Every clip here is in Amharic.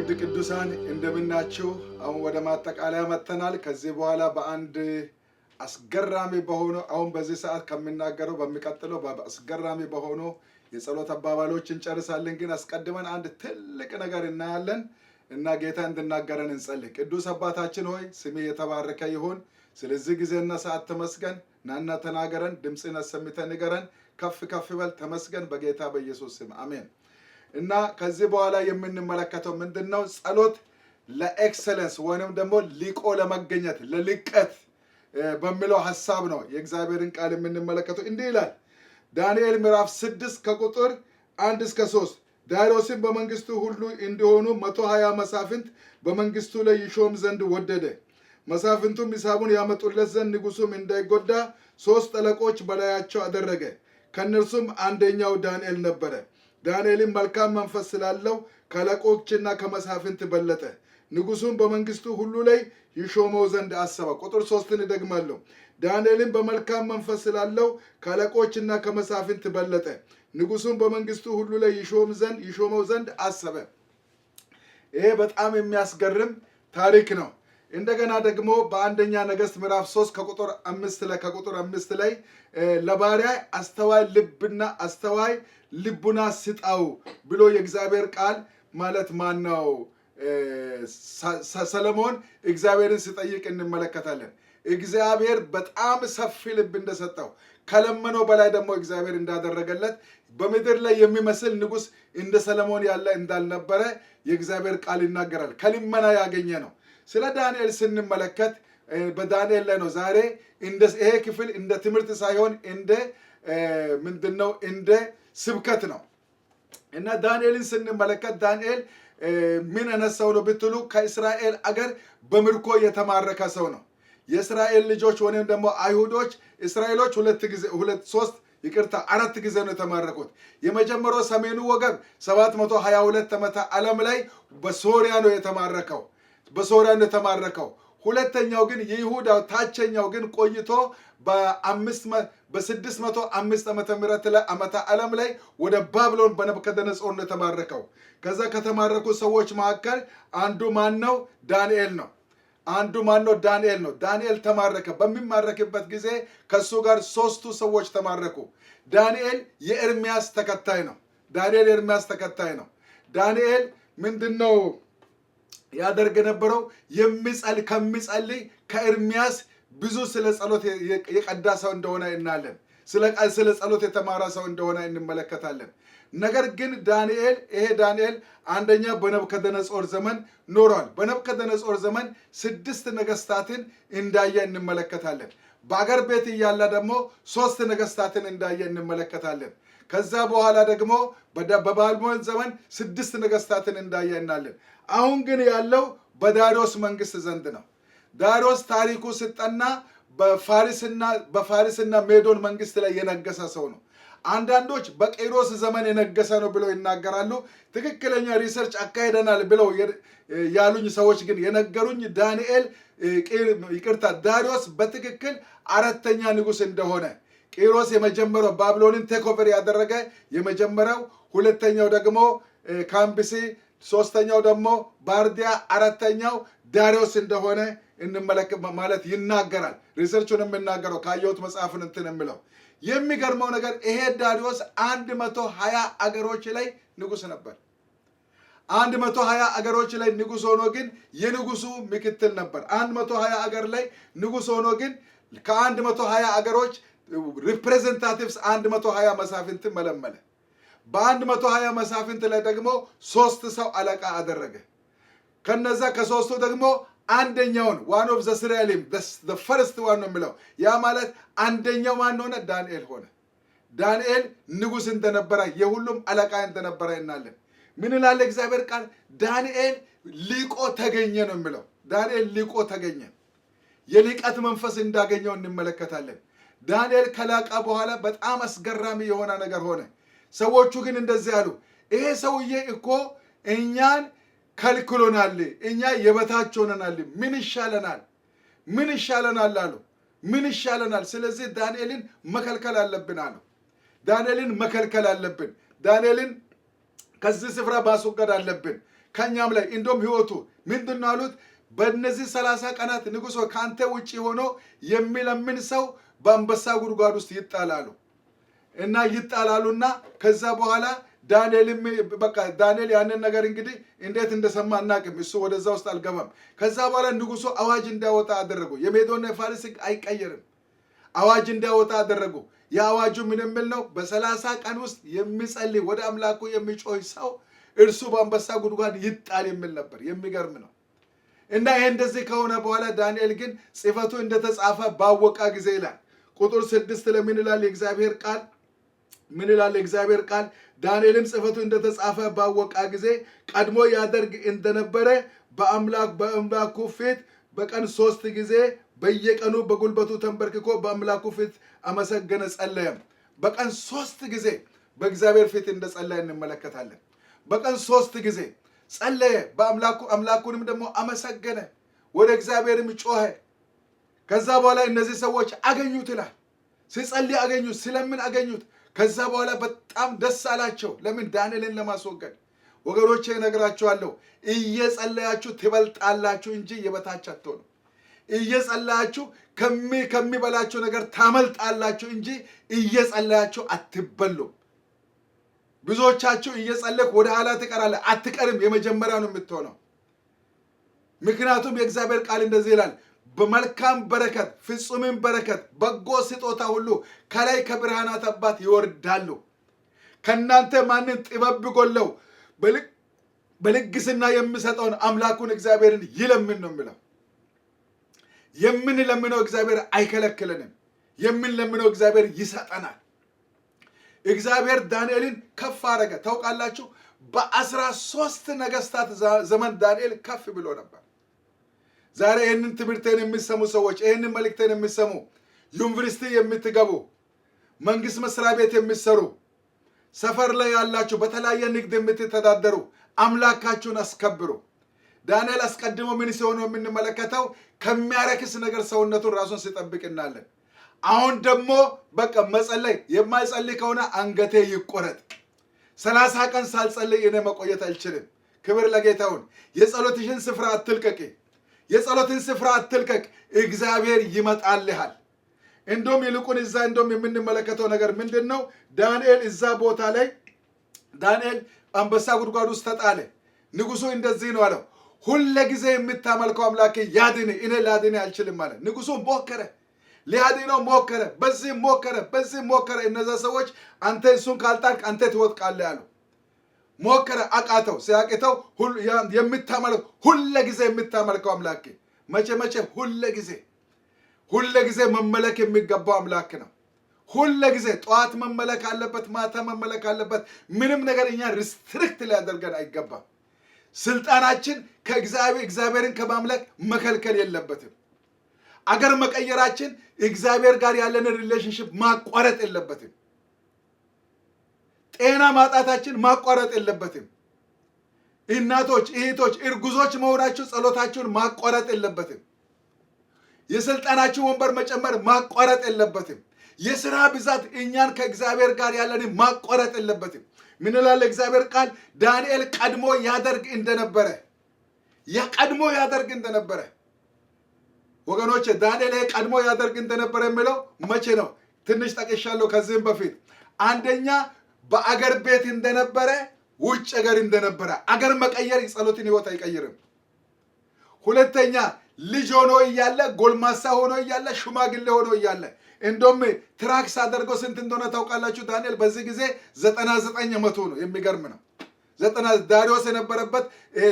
ውድ ቅዱሳን፣ እንደምናችሁ። አሁን ወደ ማጠቃለያ መጥተናል። ከዚህ በኋላ በአንድ አስገራሚ በሆኑ፣ አሁን በዚህ ሰዓት ከምናገረው በሚቀጥለው አስገራሚ በሆኑ የጸሎት አባባሎች እንጨርሳለን። ግን አስቀድመን አንድ ትልቅ ነገር እናያለን እና ጌታ እንዲናገረን እንጸልይ። ቅዱስ አባታችን ሆይ፣ ስምህ የተባረከ ይሁን። ስለዚህ ጊዜና ሰዓት ተመስገን። ናና ተናገረን፣ ድምፅህን አሰምተህ ንገረን። ከፍ ከፍ በል፣ ተመስገን። በጌታ በኢየሱስ ስም አሜን። እና ከዚህ በኋላ የምንመለከተው ምንድን ነው? ጸሎት ለ excellence ወይንም ደግሞ ልቆ ለመገኘት፣ ለልቀት በሚለው ሀሳብ ነው የእግዚአብሔርን ቃል የምንመለከተው። እንዲህ ይላል፣ ዳንኤል ምዕራፍ 6 ከቁጥር 1 እስከ 3። ዳርዮስም በመንግስቱ ሁሉ እንዲሆኑ 120 መሳፍንት በመንግስቱ ላይ ይሾም ዘንድ ወደደ። መሳፍንቱም ሂሳቡን ያመጡለት ዘንድ ንጉሱም እንዳይጎዳ ሶስት አለቆች በላያቸው አደረገ። ከእነርሱም አንደኛው ዳንኤል ነበረ። ዳንኤልም መልካም መንፈስ ስላለው ከአለቆችና ከመሳፍንት በለጠ። ንጉሱም በመንግስቱ ሁሉ ላይ ይሾመው ዘንድ አሰበ። ቁጥር 3ን እደግማለሁ። ዳንኤልም በመልካም መንፈስ ስላለው ከአለቆችና ከመሳፍንት በለጠ። ንጉሱም በመንግስቱ ሁሉ ላይ ይሾመው ዘንድ አሰበ። ይሄ በጣም የሚያስገርም ታሪክ ነው። እንደገና ደግሞ በአንደኛ ነገሥት ምዕራፍ 3 ከቁጥር 5 ላይ ለባሪያህ አስተዋይ ልብና አስተዋይ ልቡና ስጠው ብሎ የእግዚአብሔር ቃል፣ ማለት ማን ነው፣ ሰለሞን እግዚአብሔርን ሲጠይቅ እንመለከታለን። እግዚአብሔር በጣም ሰፊ ልብ እንደሰጠው፣ ከለመነው በላይ ደግሞ እግዚአብሔር እንዳደረገለት፣ በምድር ላይ የሚመስል ንጉሥ እንደ ሰለሞን ያለ እንዳልነበረ የእግዚአብሔር ቃል ይናገራል። ከልመና ያገኘ ነው። ስለ ዳንኤል ስንመለከት በዳንኤል ላይ ነው ዛሬ። ይሄ ክፍል እንደ ትምህርት ሳይሆን እንደ ምንድን ነው፣ እንደ ስብከት ነው። እና ዳንኤልን ስንመለከት ዳንኤል ምን አይነት ሰው ነው ብትሉ ከእስራኤል አገር በምርኮ የተማረከ ሰው ነው። የእስራኤል ልጆች ወይም ደግሞ አይሁዶች፣ እስራኤሎች ሁለት ጊዜ፣ ሁለት፣ ሶስት፣ ይቅርታ፣ አራት ጊዜ ነው የተማረኩት። የመጀመሪያው ሰሜኑ ወገን 722 ዓመተ ዓለም ላይ በሶሪያ ነው የተማረከው። በሶሪያ ነው የተማረከው። ሁለተኛው ግን የይሁዳው ታችኛው ግን ቆይቶ በ605 ዓመተ ምህረት ላይ፣ ዓመተ ዓለም ላይ ወደ ባቢሎን በናቡከደነጾር ነው የተማረከው። ከዛ ከተማረኩ ሰዎች መካከል አንዱ ማን ነው? ዳንኤል ነው። አንዱ ማን ነው? ዳንኤል ነው። ዳንኤል ተማረከ። በሚማረክበት ጊዜ ከእሱ ጋር ሶስቱ ሰዎች ተማረኩ። ዳንኤል የኤርሚያስ ተከታይ ነው። ዳንኤል የኤርሚያስ ተከታይ ነው። ዳንኤል ምንድን ነው ያደርግ የነበረው? ከሚጸልይ ከኤርሚያስ ብዙ ስለ ጸሎት የቀዳ ሰው እንደሆነ እናያለን። ስለ ጸሎት የተማረ ሰው እንደሆነ እንመለከታለን። ነገር ግን ዳንኤል፣ ይሄ ዳንኤል አንደኛ በነቡከደነጾር ዘመን ኖሯል። በነቡከደነጾር ዘመን ስድስት ነገስታትን እንዳየ እንመለከታለን። በአገር ቤት እያለ ደግሞ ሶስት ነገስታትን እንዳየ እንመለከታለን። ከዛ በኋላ ደግሞ በባቢሎን ዘመን ስድስት ነገስታትን እንዳየ እናያለን። አሁን ግን ያለው በዳሪዮስ መንግስት ዘንድ ነው። ዳሪዮስ ታሪኩ ሲጠና በፋሪስና ሜዶን መንግስት ላይ የነገሰ ሰው ነው። አንዳንዶች በቄሮስ ዘመን የነገሰ ነው ብለው ይናገራሉ። ትክክለኛ research አካሂደናል ብለው ያሉኝ ሰዎች ግን የነገሩኝ ዳንኤል፣ ይቅርታ፣ ዳሪዮስ በትክክል አራተኛ ንጉስ እንደሆነ፣ ቂሮስ የመጀመሪያው ባቢሎንን take over ያደረገ የመጀመሪያው፣ ሁለተኛው ደግሞ ካምቢሲ፣ ሶስተኛው ደግሞ ባርዲያ፣ አራተኛው ዳሪዮስ እንደሆነ እንመለከት ማለት ይናገራል። Research ኡን የምናገረው ካየሁት መጽሐፍን እንትን የምለው። የሚገርመው ነገር ይሄ ዳሪዮስ 120 አገሮች ላይ ንጉስ ነበር። 120 አገሮች ላይ ንጉስ ሆኖ ግን የንጉሱ ምክትል ነበር። 120 አገር ላይ ንጉስ ሆኖ ግን ከ120 አገሮች representatives 120 መሳፍንትን መለመለ። በ120 መሳፍንት ላይ ደግሞ ሶስት ሰው አለቃ አደረገ። ከነዛ ከሶስቱ ደግሞ አንደኛውን one of the three, the first one ነው የሚለው። ያ ማለት አንደኛው ማን ሆነ? ዳንኤል ሆነ። ዳንኤል ንጉስ እንደነበረ፣ የሁሉም አለቃ እንደነበረ እናያለን። ምን ይላል እግዚአብሔር ቃል? ዳንኤል ልቆ ተገኘ ነው የሚለው። ዳንኤል ልቆ ተገኘ። የልቀት መንፈስ እንዳገኘው እንመለከታለን። ዳንኤል ከላቀ በኋላ በጣም አስገራሚ የሆነ ነገር ሆነ። ሰዎቹ ግን እንደዚህ አሉ፣ ይሄ ሰውዬ እኮ እኛን ከልክሎናል፣ እኛ የበታች ሆነናል፣ ምን ይሻለናል? ምን ይሻለናል አሉ። ምን ይሻለናል? ስለዚህ ዳንኤልን መከልከል አለብን አሉ። ዳንኤልን መከልከል አለብን። ዳንኤልን ከዚህ ስፍራ ማስወገድ አለብን። ከኛም ላይ እንደውም ህይወቱ ምንድን ነው አሉት። በእነዚህ 30 ቀናት ንጉሥ ሆይ፣ ከአንተ ውጭ ሆኖ የሚለምን ሰው በአንበሳ ጉድጓድ ውስጥ ይጣላሉ እና ይጣላሉና ከዛ በኋላ ዳንኤልም በቃ ዳንኤል ያንን ነገር እንግዲህ እንዴት እንደሰማ አናውቅም። እሱ ወደዛ ውስጥ አልገባም። ከዛ በኋላ ንጉሱ አዋጅ እንዲያወጣ አደረጉ። የሜዶና የፋርስ ሕግ አይቀየርም። አዋጅ እንዲያወጣ አደረጉ። የአዋጁ ምን የሚል ነው? በ30 ቀን ውስጥ የሚጸልይ፣ ወደ አምላኩ የሚጮህ ሰው እርሱ በአንበሳ ጉድጓድ ይጣል የሚል ነበር። የሚገርም ነው። እና ይሄ እንደዚህ ከሆነ በኋላ ዳንኤል ግን ጽሕፈቱ እንደተጻፈ ባወቀ ጊዜ ይላል። ቁጥር 6 ላይ ምን ይላል የእግዚአብሔር ቃል? ምን ይላል የእግዚአብሔር ቃል? ዳንኤልም ጽሕፈቱ እንደተጻፈ ባወቀ ጊዜ ቀድሞ ያደርግ እንደነበረ በአምላኩ ፊት በቀን ሶስት ጊዜ በየቀኑ በጉልበቱ ተንበርክኮ በአምላኩ ፊት አመሰገነ፣ ጸለየም። በቀን ሶስት ጊዜ በእግዚአብሔር ፊት እንደጸለየ እንመለከታለን። በቀን ሶስት ጊዜ ጸለየ፣ በአምላኩ አምላኩንም ደግሞ አመሰገነ፣ ወደ እግዚአብሔርም ጮኸ። ከዛ በኋላ እነዚህ ሰዎች አገኙት ይላል። ሲጸልይ አገኙት፣ ሲለምን አገኙት። ከዛ በኋላ በጣም ደስ አላቸው። ለምን? ዳንኤልን ለማስወገድ። ወገኖቼ እነግራችኋለሁ፣ እየጸለያችሁ ትበልጣላችሁ እንጂ የበታች አትሆኑም። እየጸለያችሁ ከሚበላችሁ ነገር ታመልጣላችሁ እንጂ እየጸለያችሁ አትበሉም። ብዙዎቻችሁ እየጸለይክ ወደ ኋላ ትቀራለህ። አትቀርም፣ የመጀመሪያ ነው የምትሆነው። ምክንያቱም የእግዚአብሔር ቃል እንደዚህ ይላል፣ በመልካም በረከት፣ ፍጹምም በረከት፣ በጎ ስጦታ ሁሉ ከላይ ከብርሃናት አባት ይወርዳሉ። ከእናንተ ማንም ጥበብ ቢጎድለው በልግስና የሚሰጠውን አምላኩን እግዚአብሔርን ይለምን ነው የሚለው። የምንለምነው እግዚአብሔር አይከለክለንም። የምንለምነው እግዚአብሔር ይሰጠናል። እግዚአብሔር ዳንኤልን ከፍ አደረገ። ታውቃላችሁ፣ በ13 ነገስታት ዘመን ዳንኤል ከፍ ብሎ ነበር። ዛሬ ይህንን ትምህርቴን የሚሰሙ ሰዎች፣ ይህንን መልእክቴን የሚሰሙ፣ ዩኒቨርሲቲ የምትገቡ፣ መንግስት መስሪያ ቤት የምትሰሩ፣ ሰፈር ላይ ያላችሁ፣ በተለያየ ንግድ የምትተዳደሩ አምላካችሁን አስከብሩ። ዳንኤል አስቀድሞ ምን ሲሆን ነው የምንመለከተው? ከሚያረክስ ነገር ሰውነቱን ራሱን ሲጠብቅ እናያለን። አሁን ደግሞ በቃ መጸለይ፣ የማይጸልይ ከሆነ አንገቴ ይቆረጥ። 30 ቀን ሳልጸልይ እኔ መቆየት አልችልም። ክብር ለጌታ ይሁን። የጸሎትሽን ስፍራ አትልቀቂ። የጸሎትን ስፍራ አትልቀቅ። እግዚአብሔር ይመጣልሃል። እንደውም ይልቁን እዛ እንደውም የምንመለከተው ነገር ምንድን ነው? ዳንኤል እዛ ቦታ ላይ፣ ዳንኤል አንበሳ ጉድጓድ ውስጥ ተጣለ። ንጉሱ እንደዚህ ነው አለው፣ ሁለ ጊዜ የምታመልከው አምላክ ያድንህ፣ እኔ ላድንህ አልችልም አለ። ንጉሱ ሞከረ፣ ሊያድነው ሞከረ፣ በዚህም ሞከረ፣ በዚህም ሞከረ። እነዛ ሰዎች አንተ እሱን ካልጣልክ አንተ ትወድቃለህ አሉ። ሞከረ፣ አቃተው። ሲያቅተው የምታመልከው፣ ሁለ ጊዜ የምታመልከው አምላክ፣ መቼ መቼ? ሁለ ጊዜ፣ ሁለ ጊዜ መመለክ የሚገባው አምላክ ነው። ሁለ ጊዜ ጠዋት መመለክ አለበት፣ ማታ መመለክ አለበት። ምንም ነገር እኛ restrict ሊያደርገን አይገባም። ስልጣናችን ከእግዚአብሔር እግዚአብሔርን ከማምለክ መከልከል የለበትም። አገር መቀየራችን እግዚአብሔር ጋር ያለንን relationship ማቋረጥ የለበትም። ጤና ማጣታችን ማቋረጥ የለበትም። እናቶች፣ እህቶች፣ እርጉዞች መሆናችሁ ጸሎታችሁን ማቋረጥ የለበትም። የስልጣናችሁ ወንበር መጨመር ማቋረጥ የለበትም። የስራ ብዛት እኛን ከእግዚአብሔር ጋር ያለንን ማቋረጥ የለበትም። ምን ይላል እግዚአብሔር ቃል? ዳንኤል ቀድሞ ያደርግ እንደነበረ፣ የቀድሞ ያደርግ እንደነበረ። ወገኖች፣ ዳንኤል ቀድሞ ያደርግ እንደነበረ የሚለው መቼ ነው? ትንሽ ጠቅሻለሁ ከዚህም በፊት። አንደኛ በአገር ቤት እንደነበረ፣ ውጭ አገር እንደነበረ። አገር መቀየር የጸሎትን ህይወት አይቀይርም። ሁለተኛ ልጅ ሆኖ እያለ፣ ጎልማሳ ሆኖ እያለ፣ ሽማግሌ ሆኖ እያለ። እንደውም track ሳደርገው ስንት እንደሆነ ታውቃላችሁ? ዳንኤል በዚህ ጊዜ 99 ዓመቱ ነው። የሚገርም ነው። ዘጠና ዳሪዮስ የነበረበት፣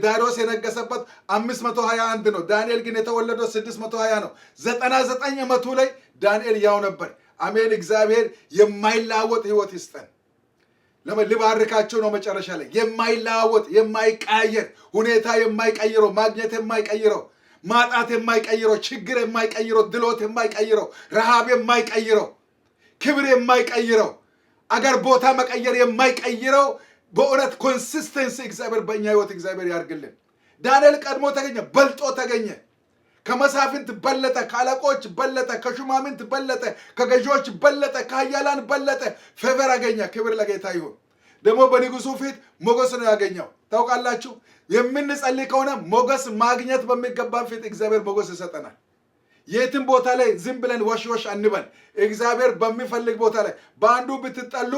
ዳሪዮስ የነገሰበት 521 ነው። ዳንኤል ግን የተወለደው 620 ነው። 99 ዓመቱ ላይ ዳንኤል ያው ነበር። አሜን። እግዚአብሔር የማይለዋወጥ ህይወት ይስጠን። ልባርካችሁ ነው። መጨረሻ ላይ የማይለዋወጥ፣ የማይቀያየር፣ ሁኔታ የማይቀይረው፣ ማግኘት የማይቀይረው፣ ማጣት የማይቀይረው፣ ችግር የማይቀይረው፣ ድሎት የማይቀይረው፣ ረሃብ የማይቀይረው፣ ክብር የማይቀይረው፣ አገር ቦታ መቀየር የማይቀይረው፣ በእውነት consistency እግዚአብሔር በእኛ ህይወት እግዚአብሔር ያርግልን። ዳንኤል ቀድሞ ተገኘ፣ በልጦ ተገኘ። ከመሳፍንት በለጠ፣ ከአለቆች በለጠ፣ ከሹማምንት በለጠ፣ ከገዢዎች በለጠ፣ ከኃያላን በለጠ። Favor አገኘ። ክብር ለጌታ ይሁን። ደግሞ በንጉሱ ፊት ሞገስ ነው ያገኘው። ታውቃላችሁ፣ የምንጸልይ ከሆነ ሞገስ ማግኘት በሚገባን ፊት እግዚአብሔር ሞገስ ይሰጠናል። የትም ቦታ ላይ ዝም ብለን ወሽ ወሽ አንበል። እግዚአብሔር በሚፈልግ ቦታ ላይ በአንዱ ብትጠሉ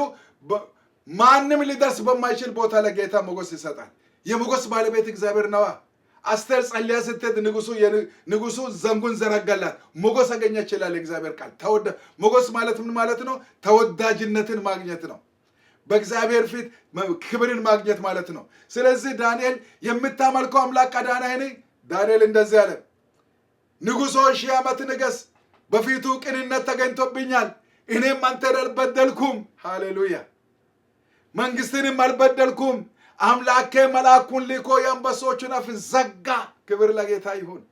ማንም ሊደርስ በማይችል ቦታ ላይ ጌታ ሞገስ ይሰጣል። የሞገስ ባለቤት እግዚአብሔር ነዋ። አስቴር ጸልያ ስትሄድ ንጉሱ ዘንጉን ዘረጋላት፣ ሞገስ አገኘች ይላል እግዚአብሔር ቃል። ሞገስ ማለት ምን ማለት ነው? ተወዳጅነትን ማግኘት ነው። በእግዚአብሔር ፊት ክብርን ማግኘት ማለት ነው። ስለዚህ ዳንኤል የምታመልከው አምላክ አዳነህን? ዳንኤል እንደዚህ አለ፣ ንጉሥ ሆይ 1000 ዓመት ንገስ፣ በፊቱ ቅንነት ተገኝቶብኛል፣ እኔም አንተን አልበደልኩም። ሃሌሉያ። መንግስትንም አልበደልኩም። አምላኬ መልአኩን ልኮ የአንበሶቹን አፍ ዘጋ። ክብር ለጌታ ይሁን።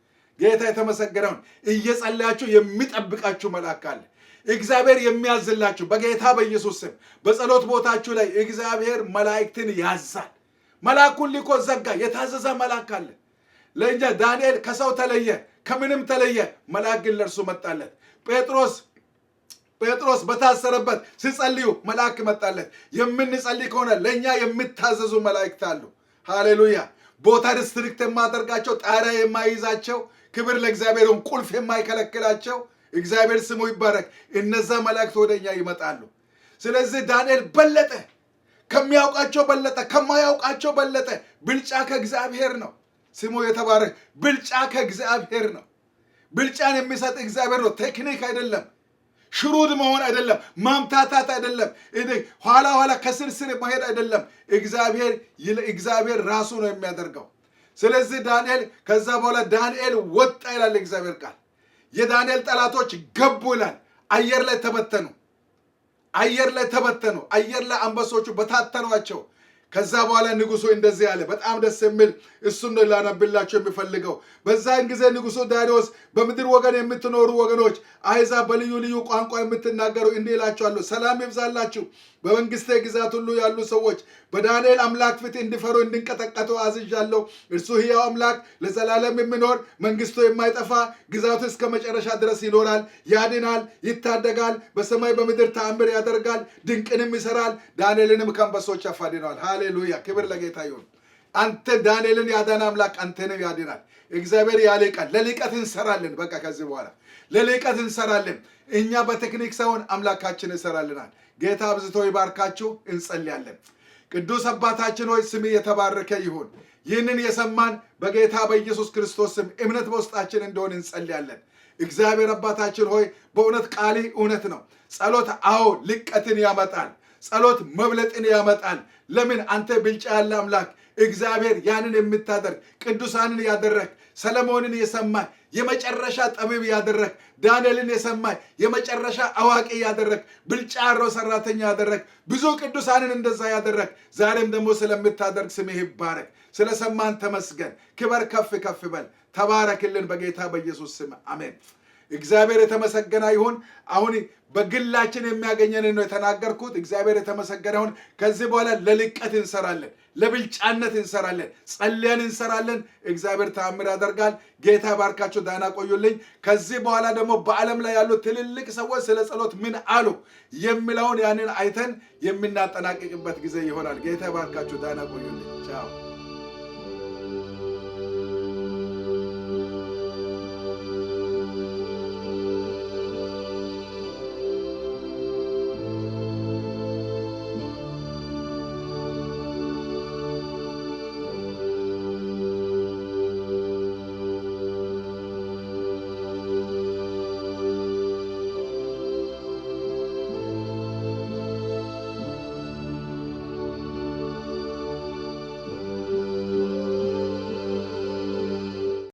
ጌታ የተመሰገነውን። እየጸለያችሁ የሚጠብቃችሁ መልአክ አለ። እግዚአብሔር የሚያዝላችሁ በጌታ በኢየሱስ ስም በጸሎት ቦታችሁ ላይ እግዚአብሔር መላእክትን ያዛል። መልአኩን ልኮ ዘጋ። የታዘዘ መልአክ አለ። ለእንጃ ዳንኤል ከሰው ተለየ፣ ከምንም ተለየ። መልአክ ግን ለእርሱ መጣለት። ጴጥሮስ በታሰረበት ሲጸልዩ መልአክ መጣለት። የምንጸልይ ከሆነ ለእኛ የሚታዘዙ መላእክት አሉ። ሃሌሉያ። ቦታ restrict የማያደርጋቸው፣ ጣሪያ የማይይዛቸው፣ ክብር ለእግዚአብሔር፣ ቁልፍ የማይከለክላቸው፣ እግዚአብሔር ስሙ ይባረክ። እነዛ መላእክት ወደ እኛ ይመጣሉ። ስለዚህ ዳንኤል በለጠ፣ ከሚያውቃቸው በለጠ፣ ከማያውቃቸው በለጠ። ብልጫ ከእግዚአብሔር ነው። ስሙ የተባረክ። ብልጫ ከእግዚአብሔር ነው። ብልጫን የሚሰጥ እግዚአብሔር ነው። ቴክኒክ አይደለም። shrewd መሆን አይደለም። ማምታታት አይደለም። ኋላ ኋላ ከስር ስር መሄድ አይደለም። እግዚአብሔር ራሱ ነው የሚያደርገው። ስለዚህ ዳንኤል ከዛ በኋላ ዳንኤል ወጣ ይላል እግዚአብሔር ቃል። የዳንኤል ጠላቶች ገቡ ይላል። አየር ላይ ተበተኑ። አየር ላይ ተበተኑ። አየር ላይ አንበሶቹ በታተኗቸው። ከዛ በኋላ ንጉሱ እንደዚህ አለ። በጣም ደስ የሚል እሱን ነው ላነብላችሁ የምፈልገው። በዛን ጊዜ ንጉሱ ዳርዮስ በምድር ወገን የምትኖሩ ወገኖች፣ አሕዛብ፣ በልዩ ልዩ ቋንቋ የምትናገሩ እንዲህ እላችኋለሁ፣ ሰላም ይብዛላችሁ። በመንግስቴ ግዛት ሁሉ ያሉ ሰዎች በዳንኤል አምላክ ፊት እንዲፈሩ እንዲንቀጠቀጡ አዝዣለሁ። እርሱ ሕያው አምላክ ለዘላለም የሚኖር፣ መንግስቱ የማይጠፋ፣ ግዛቱ እስከ መጨረሻ ድረስ ይኖራል። ያድናል፣ ይታደጋል፣ በሰማይ በምድር ተአምር ያደርጋል፣ ድንቅንም ይሰራል። ዳንኤልንም ከአንበሶች አፍ አድኗል። ሃሌሉያ! ክብር ለጌታ ይሁን። አንተ ዳንኤልን ያዳነ አምላክ አንተንም ያድናል። እግዚአብሔር ያልቃል። ለልቀት እንሰራለን። በቃ ከዚህ በኋላ ለልቀት እንሰራለን። እኛ በቴክኒክ ሳይሆን አምላካችን ይሰራልናል። ጌታ አብዝቶ ይባርካችሁ። እንጸልያለን። ቅዱስ አባታችን ሆይ ስምህ የተባረከ ይሁን። ይህንን የሰማን በጌታ በኢየሱስ ክርስቶስ ስም እምነት በውስጣችን እንደሆን እንጸልያለን። እግዚአብሔር አባታችን ሆይ በእውነት ቃልህ እውነት ነው። ጸሎት አዎ ልቀትን ያመጣል። ጸሎት መብለጥን ያመጣል። ለምን? አንተ ብልጫ ያለ አምላክ እግዚአብሔር፣ ያንን የምታደርግ፣ ቅዱሳንን ያደረግ፣ ሰለሞንን የሰማህ የመጨረሻ ጠቢብ ያደረግ፣ ዳንኤልን የሰማህ የመጨረሻ አዋቂ ያደረግ፣ ብልጫ ያለው ሰራተኛ ያደረግ፣ ብዙ ቅዱሳንን እንደዛ ያደረግ፣ ዛሬም ደግሞ ስለምታደርግ ስምህ ይባረክ። ስለሰማን ተመስገን። ክበር፣ ከፍ ከፍ በል። ተባረክልን በጌታ በኢየሱስ ስም አሜን። እግዚአብሔር የተመሰገነ ይሁን። አሁን በግላችን የሚያገኘንን ነው የተናገርኩት። እግዚአብሔር የተመሰገነ ይሁን። ከዚህ በኋላ ለልቀት እንሰራለን፣ ለብልጫነት እንሰራለን፣ ጸልየን እንሰራለን። እግዚአብሔር ተአምር ያደርጋል። ጌታ ይባርካችሁ። ደህና ቆዩልኝ። ከዚህ በኋላ ደግሞ በዓለም ላይ ያሉ ትልልቅ ሰዎች ስለ ጸሎት ምን አሉ የሚለውን ያንን አይተን የምናጠናቅቅበት ጊዜ ይሆናል። ጌታ ይባርካችሁ። ደህና ቆዩልኝ። ቻው።